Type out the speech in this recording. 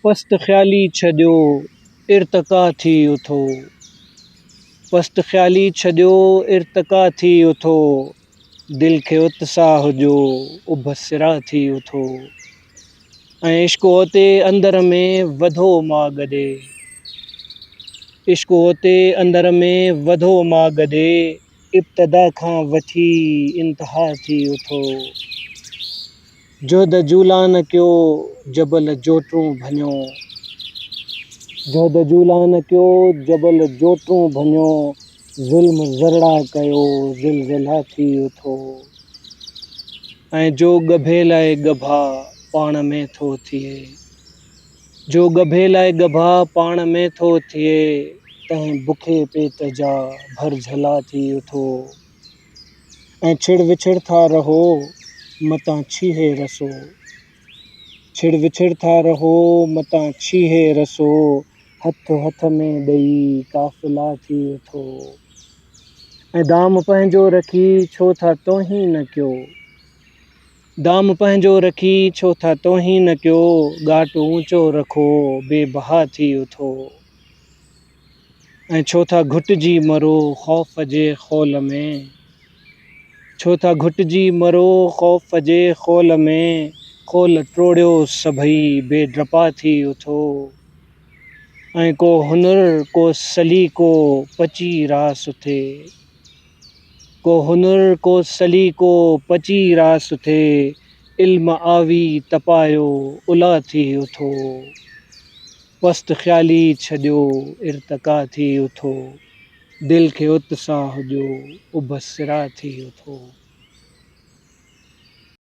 پست خيالي ڇڏيو، ارتقا ٿي اٿو. پست خيالي ڇڏيو، ارتقا ٿي اٿو. دل کي اتساهه ڏيو، اڀ سرا ٿي اٿو. ۽ عشق اوتي اندر ۾ وڌو ماڳ ڏي. عشق اوتي اندر ۾ وڌو ماڳ ڏي. ابتدا کان وٺي انتها ٿي اٿو. جهد جولان ڪيو، جبل جوٽون ڀڃو. جهد جولان ڪيو، جبل جوٽون ڀڃو. ظلم ذرڙا ڪيو، زلزلا ٿي اٿو. ۽ جو ڳڀي لاء ڳڀا پاڻ ۾ ٿو ٿئي. جو ڳڀي لاء ڳڀا پاڻ ۾ ٿو ٿئي، تنهن بکي پيٽ جا ڀرجهلا ٿي اٿو. ۽ ڇڙ وڇڙ ٿا رهو، متان ڇيهي رسو. ڇڙ وڇڙ ٿا رهو، متان ڇيهي رسو. هٿ هٿ ۾ ڏئي قافلا ٿي اٿو. ۽ دام پنهنجو رکي ڇو ٿا توهين ڪيو. دام پنهنجو رکي ڇو ٿا توهين ڪيو. ڳاٽ اونچو رکو بي بها ٿي اٿو. ۽ ڇو ٿا گهٽجي مرو خوف جي خول ۾. ڇو ٿا گهٽجي مرو خوف جي خول ۾. خول ٽوڙيو سڀئي بي ڊپا ٿي اٿو. ۽ ڪو هنر ڪو سليقو پچي راس ٿئي. ڪو هنر ڪو سليقو پچي راس ٿئي. علم آوي تپايو الا ٿي اٿو. پست خيالي ڇڏيو ارتقا ٿي اٿو. دل کي اتساهه ڏيو اڀ سرا ٿي اٿو.